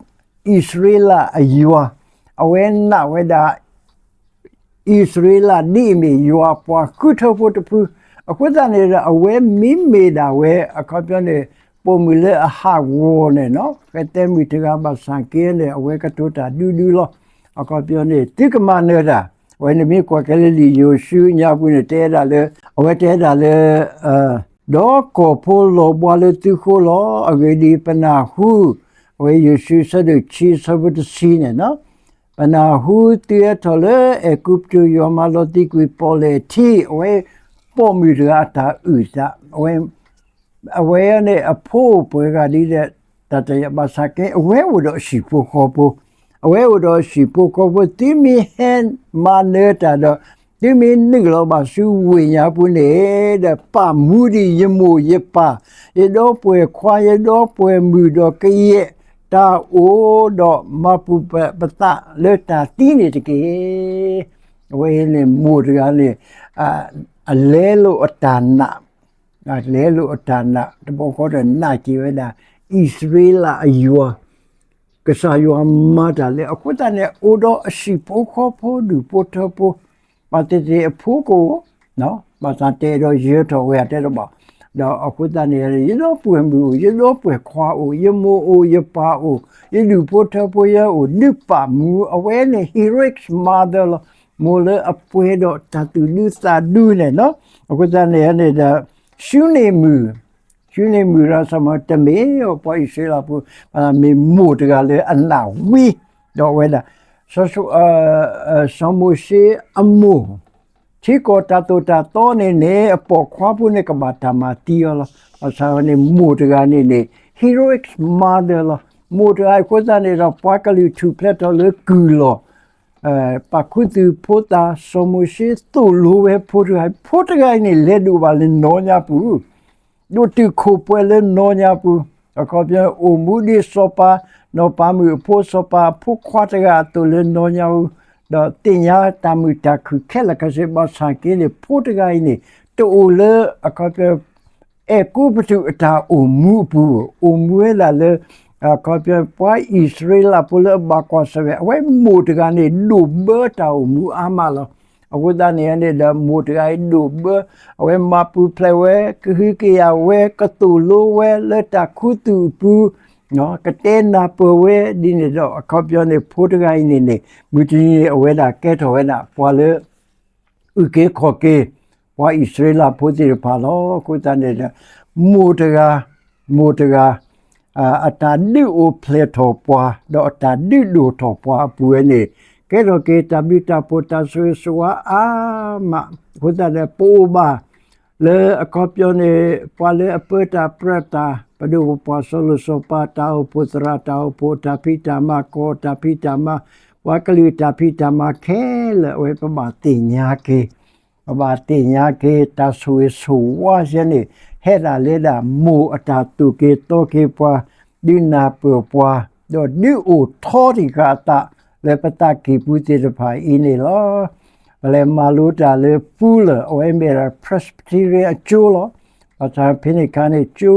အံၣ်စရ့လးအယွၤ, အဝဲနာ်ဝဲဒၣ် အံၣ်စရ့လးဒ်အမ့ၢ်ယွၤပှၤဃုထၢဖိတဖု, အဃိသတးန့ၣ်ဒီး အဝဲမ့မ့ၢ်ဒၣ်ဝဲ အခီပညီန့ၣ် ပိာ်မုၣ်လၢအဟးဂီၤန့ၣ်နီၤ, ဃဲသဲမုၣ်တဂၤဘၣ်ဆၣ်က့န့ၣ် အဝဲကတိၤတၢ်ဒုဒုလီၤ. အခီပညီန့ၣ် သုကမၤနၢၤတၢ်, အဝဲန့ၣ်မ့ၢ်ကွၢ်ကဲလၢလံာ်ယိၤၡူညါပူၤန့ၣ် တဲဒၣ်လၢ အဝဲတဲဒၣ်လၢ ဒီးကီၢ်ဖိလီၤဘှါလၢသုဃိလီၤ. အဂ့ၢ်ဒ်အံၤ, ပနၢ်ဟူ, အဝဲယိၤၡူဆၢဒိၣ်ခံဆၢဖိတဆံန့ၣ်နီၤ, ပနၢ်ဟူသုဟဲထီၣ်လၢအဲၤကူပတူး ယွၤမၤလီၤသံကွံာ်ပီၣ်လဲၣ်ထံ, အဝဲပိာ်မုၣ်တဂၤအတၢ်အုၣ်သး, အဝဲ အဝဲန့ၣ်အဖိအိၣ်ပှဲၤဂၤဒ်လဲၣ်, တၢ်တယာ်ဘၣ်ဆၣ်က့ အဝဲအိၣ်ဒီးအဟံၣ်ဖိဃီဖိ, အဝဲအိၣ်ဒီးအဟံၣ်ဖိဃီဖိ, သုမ့ၢ်ဟဲမၤနၢၤတၢ်ဒီး သုမ့ၢ်နုာ်လီၤဘၣ်ဆူဝ့ၢ်ညါပူၤန့ၣ်ဒီး ပာ်မူဒံးယမိၢ်ယပၢ်, ယဒီပုၢ်ဝဲၢ်ခွါ, ယဒီပုၢ်ဝဲၢ်မုၣ်ဒီးကယဲၢ်တၢ်အိၣ်ဒီး မၤပူၤပသးလၢတၢ်သံန့ၣ်တက့ၢ်. အဝဲန့ၣ်မိၢ်တဂၤန့ၣ် အလဲလိာ်အတၢ်နာ် လဲလိာ်အတၢ်နာ် တဘျီဃီဒီးနာ်က့ၤဝဲဒၣ် အံၣ်စရ့လးအယွၤ, ကစၢ်ယွၤမၤတၢ်လၢ အဃိသတးန့ၣ် အိၣ်ဒီးအဟံၣ်ဖိဃီဖိဒူၣ်ဖိထၢဖိ, ဘၣ်သ့ၣ်သ့ၣ်အဖိကအိၣ်, ဘၣ်သးတဲဒီးယၢၤထီၣ်ဝဲအတဲတဘၣ်, ဒီးအဃိသတးန့ၣ် ယဒီပုၢ်ဝဲၢ်မုၣ်အိၣ်, ယဒီပုၢ်ဝဲၢ်ခွါအိၣ်, ယမိၢ်အိၣ်, ယပၢ်အိၣ်, ယဒူၣ်ဖိထၢဖိယဲအိၣ်, ဒုးပာ်မူ, အဝဲန့ၣ် heroic mother လီၤ. မိၢ်လၢအပှဲၤဒီးတၢ်သူၣ်ဒူသးဒူန့ၣ်နီၤ, အဃိသတးန့ၣ်န့ၣ်ဒီး ၡူန့ၣ်မုၣ်, ၡူန့ၣ်မုၣ်ရၤစၢမၤ တမ့ၢ်ပှၤအံၣ်စရ့လးဖိ, မ့ၢ်မိၢ်တဂၤလၢအနာ်ဝံၤ, ဒီးအဝဲဒၣ် စီၤမိၤၡ့အမိၢ်, ထံကီၢ်တၢ်သိၣ်တၢ်သီန့ၣ်န့ၣ် အပိာ်ခွါဖိန့ၣ် ကဘၣ်တၢ်မၤသံအီၤလီၤ. ဘၣ်ဆၣ်န့ၣ် မိၢ်တဂၤန့ၣ်န့ၣ် heroic mother လီၤ. မိၢ်တဂၤအဃိသတးန့ၣ်ဒီး ပှၤကလုာ်ထူၣ်ဖျဲးထီၣ်လၢကုၢ်လီၢ် ပာ်ခူသူၣ်ဖိသၣ် စီၤမိၤၡ့သိၣ်လိဝဲဖိတဂၤ, ဖိတဂၤအံၤန့ၣ် လဲၤဒိၣ်ဘၣ်လၢနီၢ်ညါပူၤ, ဒိၣ်တုာ်ခိၣ်ပှဲၤလၢနီၢ်ညါပူၤ, အခီပညီ အိၣ်မူဒ်စီၤပၤ, နီၢ်ပၤမုၣ်အဖိ စီၤပၤအဖိခွါတဂၤအသိးလၢနီၢ်ညါပူၤ, ဒီးသ့ၣ်ညါတၢ်မုာ်တၢ်ခုၣ်ခဲလၢာ်ခဲဆ့ ဘၣ်ဆၣ်က့န့ၣ် ဖိတဂၤအံၤန့ၣ် တအိၣ်လၢ အခီပညီ အဲၤကူပတူးအတၢ်အိၣ်မူအပူၤ, အိၣ်မူဝဲဒၣ်လၢ အခီပညီ ပှၤအံၣ်စရ့လးဖိလၢအဘၣ်ကွၢ်ဆၢၣ်မဲာ်, အဝဲမိၢ်တဂၤန့ၣ် ဒိၣ်ဘၢတၢ်အိၣ်မူအါမးလီၤ. အဃိသတးန့ၣ်န့ၣ်ဒီး မိၢ်တဂၤအံၤဒိၣ်ဘၢ, အဝဲမၤပူၤဖျဲးဝဲ, ကဟုကယာ်ဝဲ, ကသိၣ်လိဝဲလၢတၢ်ခူသူၣ်အပူၤ, ကတဲနၢ်ပၢၢ်ဝဲဒ်န့ၣ်ဒီး အခီပညီန့ၣ် ဖိတဂၤအံၤန့ၣ်န့ၣ် မုၢ်တနံၤန့ၣ် အဝဲဒၣ်ကဲထီၣ်ဝဲဒၣ် ပှၤလၢ အုၣ်က့ၤခီၣ်က့ၤ ပှၤအံၣ်စရ့လးဖိသ့ၣ်တဖၣ်လီၤ. အဃိသတးန့ၣ်ဒီး မိၢ်တဂၤ, မိၢ်တဂၤ အတၢ်ဒုးအိၣ်ဖျဲၣ်ထီၣ်ပှၤ ဒီးအတၢ်ဒုးဒိၣ်ထီၣ်ပှၤအပူၤဝဲန့ၣ် ကဲထီၣ်က့ၤတၢ်ဘျုးတၢ်ဖှိၣ် တၢ်ဆိၣ်ဂ့ၤဆိၣ်ဝါအါမး. အဃိသတးဒီး ပအိၣ်ဘၣ် လၢအခီပညီန့ၣ် ပှၤလၢအပၢတၢ်ပြးတၢ် ပဒိၣ်ပပှၢ်စီၤလိၤစီၤပၤ တၢ်အိၣ်ဖှိၣ်သရၣ်တၢ်အိၣ်ဖှိၣ် တၢ်ဖံးတၢ်မၤ ကီၢ်တၢ်ဖံးတၢ်မၤ ပှၤကလုာ်တၢ်ဖံးတၢ်မၤခဲလၢာ် အဝဲပဘၣ်သ့ၣ်ညါက့ၤ, ပဘၣ်သ့ၣ်ညါက့ၤ တၢ်ဆိၣ်ဂ့ၤဆိၣ်ဝါယဲန့ၣ် ဟဲဒၣ်လၢဒၣ်မိၢ်အတၢ်သိၣ်က့ၤသီက့ၤပှၤ, ဒုးနၢ်ပၢၢ်ပှၤ, ဒီးဒုးအိၣ်ထီတံၢ်ဃာ်အသး လၢပသးကံၢ်ပူၤသ့ၣ်တဖၣ်အံၤန့ၣ်လီၤ. ပလဲၤမၤလိတၢ်လၢ Fuller အဝဲမ့ၢ်ဒၣ် Presbyterian အကၠိလီၤ. ဘၣ်ဆၣ်ဖဲန့ၣ်အခါန့ၣ် ကၠိ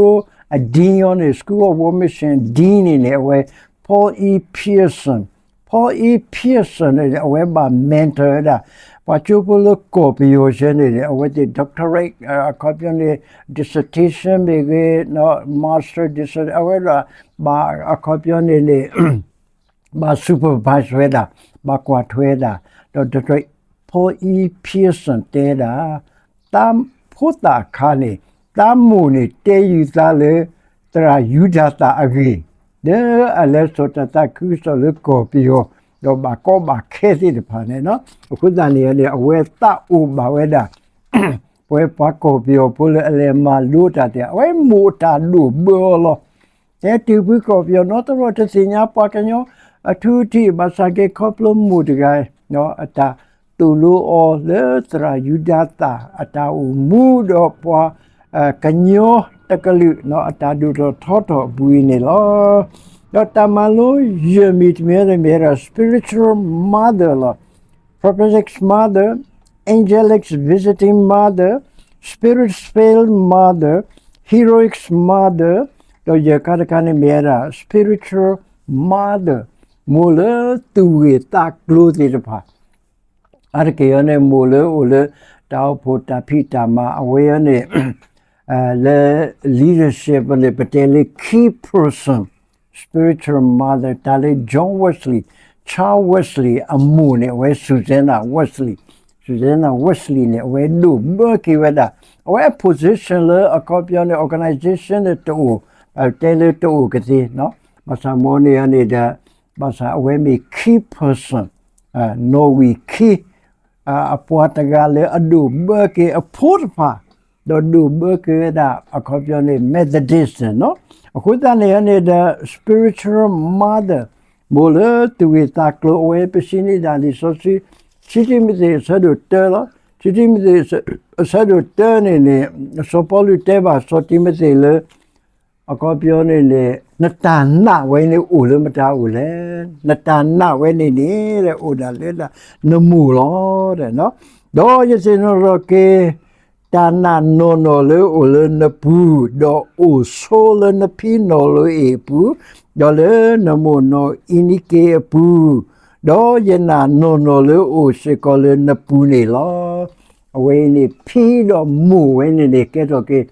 အ dean အီၤန့ၣ် School of War Mission dean န့ၣ်န့ၣ် အဝဲ Paul E Pierson, Paul E Pierson န့ၣ် အဝဲဘၣ် mentor ဝဲဒၣ် ပှၤကၠိဖိလၢကီၢ်ပယီၤယဲန့ၣ်န့ၣ် အဝဲသ့ၣ် doctorate အခီပညီန့ၣ် dissertation မ့ၢ်ဂ့ၤ, master dissertation အဝဲဒၣ် ဘၣ်အခီပညီန့ၣ်န့ၣ် ဘၣ် supervise ဝဲဒၣ်, ဘၣ်ကွၢ်ထွဲဒၣ်, ဒီး Paul E Pierson တဲဒၣ်, တၢ်ဖိသၣ်အခါန့ၣ် တၢ်မိၢ်န့ၣ်တဲယုာ်သးလၢ သရၣ်ယူဒၤသၣ်အဂ့ၢ်, လၢအလဲၤစိာ်တၢ်သးခုကစီၣ်လၢကီၢ်ပယီၤ, ဒီးဘၣ်ကီဘၣ်ခဲသ့ၣ်တဖၣ်န့ၣ်, အဃိသတးန့ၣ်န့ၣ် အဝဲသးအိၣ်ဘၣ်ဝဲဒၣ် ပဝဲပှၤကီၢ်ပယီၤဖိလၢအလဲၤမၤလိတၢ်သ့ၣ် အဝဲမိၢ်အတၢ်ဒိၣ်ဘၢအီၤလီၤ. တဲတုၤဖုကီၢ်ပယီၤနီတဘျီတသ့ၣ်ညါပှၤကညီအထူအထံး ဘၣ်ဆၣ်က့ၤခီဖျိမိၢ်တဂၤ အတၢ်သိၣ်လိအီၤလၢသရၣ်ယူဒၤသၣ် အတၢ်အိၣ်မူဒီးပှၤ ကညီတကလုာ် အတၢ်ဒိၣ်ထီၣ်ထီထီၣ်အပူၤအံၤန့ၣ်လီၤ. ဒီးတၢ်မၤလိယဲၢ်မံၤတမံၤန့ၣ်မ့ၢ်ဝဲဒၣ် spiritual mother လီၤ. Prophetic mother, angelic visiting mother, spirit filled mother, heroic mother, ဒီးယဲၢ်ခါတခါန့ၣ်မ့ၢ်ဝဲဒၣ် spiritual mother, မိၢ်လၢသူၣ်ဂ့ၤသးကျိၤသ့ၣ်တဖၣ် အါတက့ၢ်အံၤန့ၣ် မိၢ်လၢအိၣ်လၢတၢ်အိၣ်ဖှိၣ်တၢ်ဖံးတၢ်မၤ အဝဲအံၤန့ၣ် လၢ leadership န့ၣ် ပတဲလၢ key person, spiritual mother တၢ်လၢ John Wesley, Charles Wesley အမိၢ်န့ၣ် အဝဲ Susanna Wesley, Susanna Wesley န့ၣ် အဝဲဒိၣ်ဘၢက့ၤဝဲဒၣ် အဝဲအ position လၢအခီပညီန့ၣ် organization န့ၣ်တအိၣ်, တဲလၢတအိၣ်ကသ့, ဘၣ်ဆၣ်မ်န့ၣ်န့ၣ်ဒီး ဘၣ်ဆၣ်အဝဲမ့ၢ် key person, နီၣ်ဝံာ်ခံ အပှၤတဂၤလၢအဒိၣ်ဘၢက့ၤအဖိတဖၣ်, ဒီးဒိၣ်ဘၢက့ၤဝဲဒၣ်အခီပညီန့ၣ် Methodist န့ၣ်လီၤ. အဃိသတးန့ၣ်န့ၣ်ဒီး spiritual mother, မိၢ်လၢသူၣ်ဂ့ၤသးကျိၤ အဝဲပစံးန့ၢ်ဒၣ်လံာ်စီဆှံ ခံတံၤမသ့းအဆၢဒိၣ်တၢလီၤ. ခံတံၤမသ့း အဆၢဒိၣ်တၢန့ၣ်န့ၣ် စီၤပီလူးတဲဘၣ်စီၤတံၤမသ့းလၢ အခီပညီန့ၣ်န့ၣ် နတၢ်နာ်ဝဲန့ၣ်အိၣ်လၢမတၤအိၣ်လဲၣ်. နတၢ်နာ်ဝဲန့ၣ်န့ၣ် အိၣ်ဒၣ်လၢဒၣ်နမိၢ်လီၤ. ဒီးယသ့ၣ်နီၣ်ထီၣ်က့ၤ တၢ်နာ်နီၢ်နီၢ်လၢအိၣ်လၢနပူၤ, ဒီးအိၣ်ဆိလၢနဖံနီၢ်လၢအ့ၣ်အပူၤ, ဒီးလၢနမိၢ်နီၢ်အံနံက့အပူၤ, ဒီးယနာ်နီၢ်နီၢ်လၢအိၣ်စ့ၢ်ကီးလၢနပူၤန့ၣ်လီၤ. အဝဲအံၤန့ၣ် ဖံဒီးမိၢ်ဝဲန့ၣ်န့ၣ် ကဲထီၣ်က့ၤ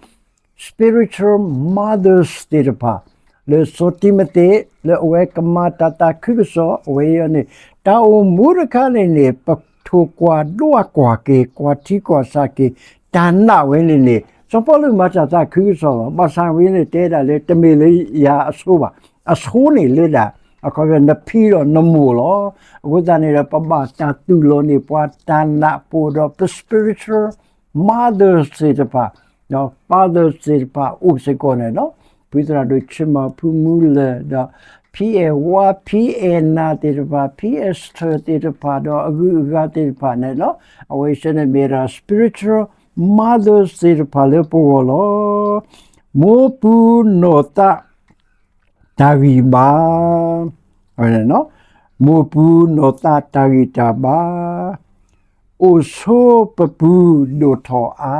spiritual mothers သ့ၣ်တဖၣ် လၢစီၤတံၤမသ့း လၢအဝဲကမၤတၢ်သးခုကစီၣ် အဝဲအံၤန့ၣ် တၢ်အိၣ်မူတခါန့ၣ်န့ၣ် ပထိၣ်ကွၢ်ဒွးကွၢ်က့ၤ ကွၢ်ထံကွၢ်ဆးက့ၤ တၢ်နာ်ဝဲန့ၣ်န့ၣ် စီၤပီလူးမၤတၢ်သးခုကစီၣ်လီၤ. ဘၣ်ဆၣ်ဝဲန့ၣ်တဲဒၣ်လၢ တမ့ၢ်လၢယၤအဆိဘၣ်, အဆိန့ၣ်လၢဒၣ် အခီပညီ နဖံဒီးနမိၢ်လီၤ. အဃိသတးန့ၣ်ဒီး ပဘၣ်တၢ်သူၣ်လီၤန့ၢ်ပှၤတၢ်နာ်ပှၤဒီး ပ spiritual mothers သ့ၣ်တဖၣ် ဒီး fathers သ့ၣ်တဖၣ်အိၣ်စ့ၢ်ကီးန့ၣ်လီၤ. ဖုသရၣ်ဒိၣ်ဆံမီၤ ဖုမူလၢၢ် ဒီး ဖံအဲၣ်ဝါ ဖံအဲၣ်နၤသ့ၣ်တဖၣ် ဖံအဲၣ်စထၢၣ် သ့ၣ်တဖၣ်ဒီး အဂုၤအဂၤသ့ၣ်တဖၣ်န့ၣ်လီၤ. အဝဲသ့ၣ်န့ၣ်မ့ၢ်ဒၣ် spiritual mothers သ့ၣ်တဖၣ်လၢပဂီၢ်လီၤ. မိၢ်ပူၤနီၢ်သး တၢ်ဂံၢ်ဘါ, မိၢ်ပူၤနီၢ်သးတၢ်ဂံၢ်တၢ်ဘါ, အိၣ်ဆိပပူၤဒိၣ်ထီၣ်အါ,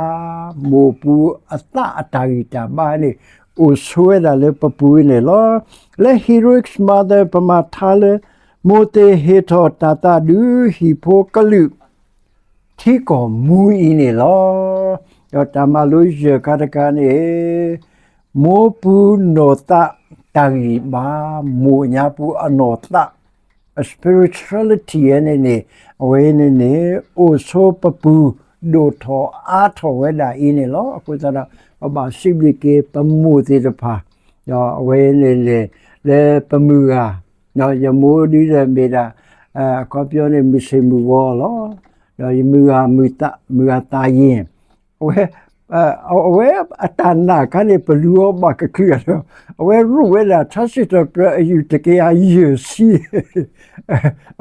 မိၢ်ပူၤအသးအတၢ်ဂံၢ်တၢ်ဘါန့ၣ် အိၣ်ဆိဝဲဒၣ်လၢပပူၤန့ၣ်လီၤ. လၢ heroic mother ပမၤထါလၢ မိၢ်သ့ၣ်ဟ့ၣ်ထီၣ်တၢ်သးဒုးဟံၣ်ဖိကလုာ် ထံကီၢ်မူအံၤန့ၣ်လီၤ. ဒီးတၢ်မၤလိယဲၢ်ခါတခါန့ၣ် မိၢ်ပူၤနီၢ်သး တၢ်ဂံၢ်ဘါ မိၢ်ညါပူၤအနီၢ်သး spirituality န့ၣ်န့ၣ် အဝဲန့ၣ်န့ၣ် အိၣ်ဆိးပပူၤ ဒိၣ်ထီၣ်အါထီၣ်ဝဲဒၣ်အံၤန့ၣ်လီၤ. အဃိသတးဒီး ပဘၣ်စံးဘျုးက့ၤပမိၢ်သ့ၣ်တဖၣ် ဒီးအဝဲန့ၣ်န့ၣ် လၢပမုၢ်ဂၤ ယမိၢ်ဒ်ဒီးမ့ၢ်ဒၣ် အခီပညီန့ၣ် မုၢ်ဆ့ၣ်မုၢ်ဂီၤလီၤ. ဒီးယမုၢ်ဂၤ မုၢ်ဂၤသးယ့ၣ် အဝဲ အဝဲအတၢ်နာ်ခါန့ၣ် ပလူၤအီၤဘၣ်ကချုးဒီး အဝဲရူးဝဲဒၣ်ထါစံးထီၣ်ပတြၢၤအယူၢ်တကယၤယဲၢ်ဆံ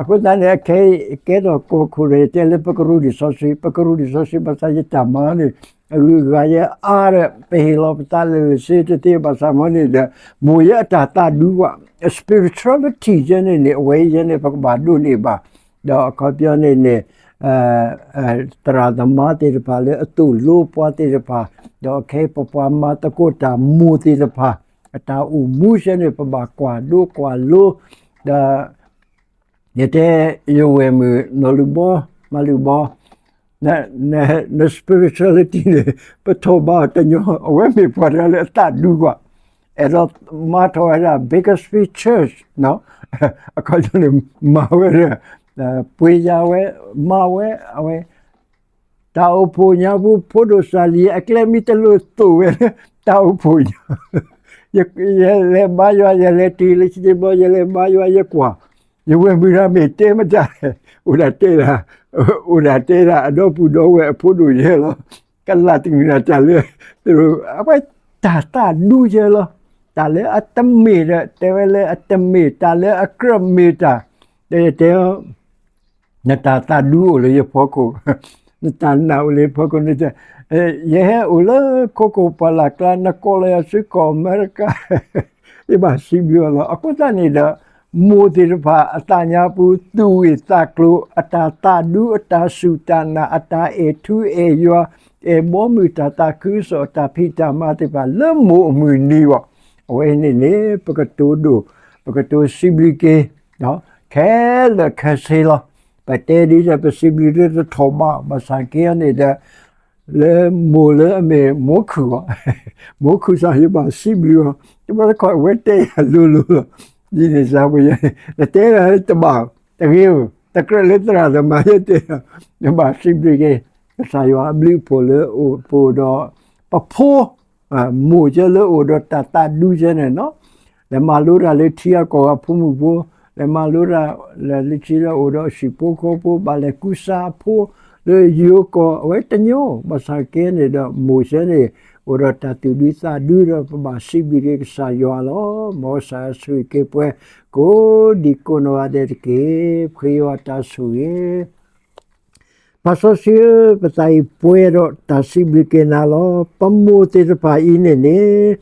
အဃိသတးန့ၣ် အခဲအံၤကဲထီၣ်ကီၢ်ခိၣ်ဒီး ယတဲလၢပကရူၢ်လံာ်စီဆှံ ပကရူၢ်လံာ်စီဆှံ ဘၣ်ဆၣ်ယတၢ်မၤန့ၣ် အဂုၤအဂၤယဲအါဒီး ပဟ့ၣ်လီၤပသးလၢာ်လၢာ်ဆ့တသ့ဘၣ်ဆၣ်မ့ၢ်န့ၣ်ဒီး မိၢ်ယဲအတၢ်သးဒူကွၢ် spirituality ယဲန့ၣ်န့ၣ် အဝဲယဲန့ၣ် ပကဘၣ်ဒိးန့ၢ်ဘၣ် ဒီးအခီပညီန့ၣ်န့ၣ် သရၣ်သမါသ့ၣ်တဖၣ်လၢအသိၣ်လိပှၤသ့ၣ်တဖၣ် ဒီးခဲအံၤပပှၤမၤသကိးတၢ်မိၢ်သ့ၣ်တဖၣ် အတၢ်အိၣ်မူယဲန့ၣ် ပဘၣ်ကွၢ်ဒိကွၢ်လိ ဒီး ယတဲ ယဝဲၢ်မုၣ် နီၢ်လုၢ်ဘီ မၤလုၢ်ဘီ န spirituality န့ၣ် ပထီၣ်ဘးအီၤတညီ အဝဲမ့ၢ်ပှၤတဂၤလၢအသးဒူကွၢ် အဲၣ်ဒိးမၤထီၣ်ဝဲဒၣ် Bakersfield Church အခီပညီန့ၣ် မၤဝဲဒၣ် ပှ့ၤယၤဝဲ မၤဝဲ အဝဲ တၢ်အိၣ်ဖှိၣ်ညါပူၤ ဖိဒိၣ်စၢ်လံၤ အကျဲမ့ၢ်တလိၣ်သိၣ်ဝဲလၢ တၢ်အိၣ်ဖှိၣ်ညါ ယလဲၤဘါယွၤ ယလဲၤတုၤလၢထံတဘျီ ယလဲၤဘါယွၤ ယကွၢ် ယဝဲၢ်မုၣ်တဂၤမ့ၢ်တဲမတၤလဲၣ် အိၣ်ဒၣ်တဲဒၣ် အိၣ်ဒၣ်တဲဒၣ် အဒီပုၢ်ဒီဝဲၢ်အဖိဒိၣ်ယဲလီၤ ကလၢ်တမုာ်တၢ်လၢ အဝဲတၢ်သးဒူယဲလီၤ တၢ်လၢအတမ့ၢ်ဒီး တဲဝဲလၢအတမ့ၢ် တၢ်လၢအကြၢးမ့ၢ်တၢ် ဒီးယတဲ နတၢ်သးဒူအိၣ်လၢယဖီခိၣ်, နတၢ်နာ်အိၣ်လၢယဖီခိၣ်, ယဟဲအိၣ်လၢခိခိၣ်ပှၢ်လၢ်ကျါ နကိးလီၤယၤဆူကီၢ်အမဲရကၤ, ယဘၣ်စံးဘျုးအီၤလီၤ. အဃိသတးန့ၣ်ဒီး မိၢ်သ့ၣ်တဖၣ်အသးညါပူၤ သူၣ်ဂ့ၢ်သးကျိၤ အတၢ်သးဒူ အတၢ်စူၢ်တၢ်နာ် အတၢ်အဲၣ်ထူအဲၣ်ယွၤ အဲၣ်ဘီမုၢ် တၢ်သးခုကစီၣ် အတၢ်ဖံးတၢ်မၤသ့ၣ်တဖၣ် လၢမိၢ်အမုၢ်နံၤဘၣ်. အဝဲန့ၣ်န့ၣ် ပကတိၤဒိၣ် ပကတိၤစံးဘျုးက့ၤ ခဲလၢာ်ခဲဆ့လီၤ. ပတဲဒ်ဒီး ပစံးဘျုးလၢတထီၣ်ဘး ဘၣ်ဆၣ်က့န့ၣ်ဒီး လၢမိၢ်လၢအမ့ၢ်မိၢ်ခုၣ်အီၤ, မိၢ်ခုၣ်စ့ၢ် ယဘၣ်စံးဘျုးအီၤ, တဘျီတခီၣ်အဝဲတဲယၤလိၤလိၤလီၤ. ဒ်န့ၣ်စ့ၢ်ကီး ယတဲဒၣ်တဘၣ် တဂ့ၤဧိၤ, တကြၢးလၢသရၣ်သမါယတဲဒီး ယဘၣ်စံးဘျုးက့ၤ ကစၢ်ယွၤအဘျုးအဖှိၣ်လၢအိၣ်ပအိၣ်ဒီး ပဖိ မိၢ်ယဲလၢအိၣ်ဒီးတၢ်သးဒူယဲန့ၣ်လီၤ. လဲၤမၤလိတၢ်လၢထံအကီၢ်ဂၤဖိမုၣ်ဖိ, လဲၤမၤလိတၢ် လၢလၢဆံလၢအိၣ်ဒီးအဟံၣ်ဖိဃီဖိ ဘၣ်လဲၤကူစါအဖိ လၢယိၤကီၢ် အဝဲတညီ, ဘၣ်ဆၣ်က့န့ၣ်ဒီး မိၢ်ယဲန့ၣ် အိၣ်ဒီးတၢ်သူၣ်ဒူသးဒူဒီး ပဘၣ်စံးဘျုးက့ၤကစၢ်ယွၤလီၤ. မ်ကစၢ်ယွၤဆိၣ်ဂ့ၤက့ၤပှၤ ကိးဒံကိးနီၢ်ဂၤဒဲးတက့ၢ်. ပဃ့ယွၤတၢ်ဆိၣ်ဂ့ၤ ပၢ်စီဆှံဧၢ, ပသးအံၤပှဲၤဒီးတၢ်စံးဘျုးက့ၤနၤလီၤ. ပမိၢ်သ့ၣ်တဖၣ်အံၤန့ၣ်န့ၣ်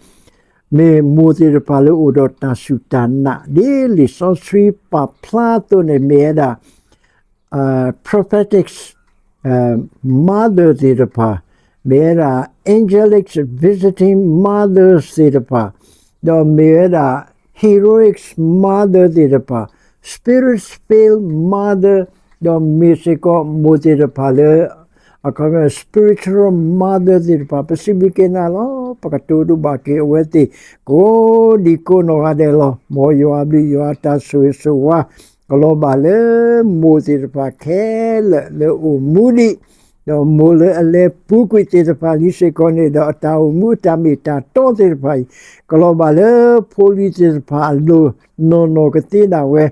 မ့ၢ်မိၢ်သ့ၣ်တဖၣ်လၢအိၣ်ဒီးတၢ်စူၢ်တၢ်နာ် ဒ်လံာ်စီဆှံပာ်ဖျါအသိးန့ၣ် မ့ၢ်ဝဲဒၣ် prophetic mother သ့ၣ်တဖၣ်, မ့ၢ်ဝဲဒၣ် angelic visiting mothers သ့ၣ်တဖၣ်, ဒီးမ့ၢ်ဝဲဒၣ် heroic mother သ့ၣ်တဖၣ်, spirit filled mother, ဒီးမ့ၢ်စ့ၢ်ကီးမိၢ်သ့ၣ်တဖၣ်လၢ အခီပညီ spiritual mother သ့ၣ်တဖၣ် ပစံးဘျုးက့ၤနၤလီၤ. ပကတိၤဒိၣ်ဘၣ်က့ၤအဝဲသ့ၣ် ကိးဒံကိးနီၢ်ဂၤဒဲးလီၤ. မ်ယွၤအဘျုးယွၤအတၢ်ဆိၣ်ဂ့ၤဆိၣ်ဝါ ကလီၤဘၣ်လၢမိၢ်သ့ၣ်တဖၣ်ခဲလၢာ်လၢအိၣ်မူဒံး, ဒီးမိၢ်လၢအလဲၤပူၤကွံာ်သ့ၣ်တဖၣ်လံစ့ၢ်ကီးန့ၣ်ဒီး အတၢ်အိၣ်မူအတၢ်မ့ၢ်တၢ်တီသ့ၣ်တဖၣ်အံၤ ကလီၤဘၣ်လၢဖိလံၤသ့ၣ်တဖၣ်အလိၤ နီၢ်နီၢ်ကသ့ဒၣ်ဝဲ,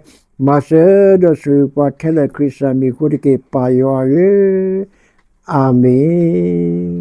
မၤစၢၤဒီးဆိၣ်ဂ့ၤပှၤခဲလၢာ်ခရံာ်စၢ်မံၤအဃိတက့ၢ် ပၢ်ယွၤဧၢ, အၤမ့ၣ်.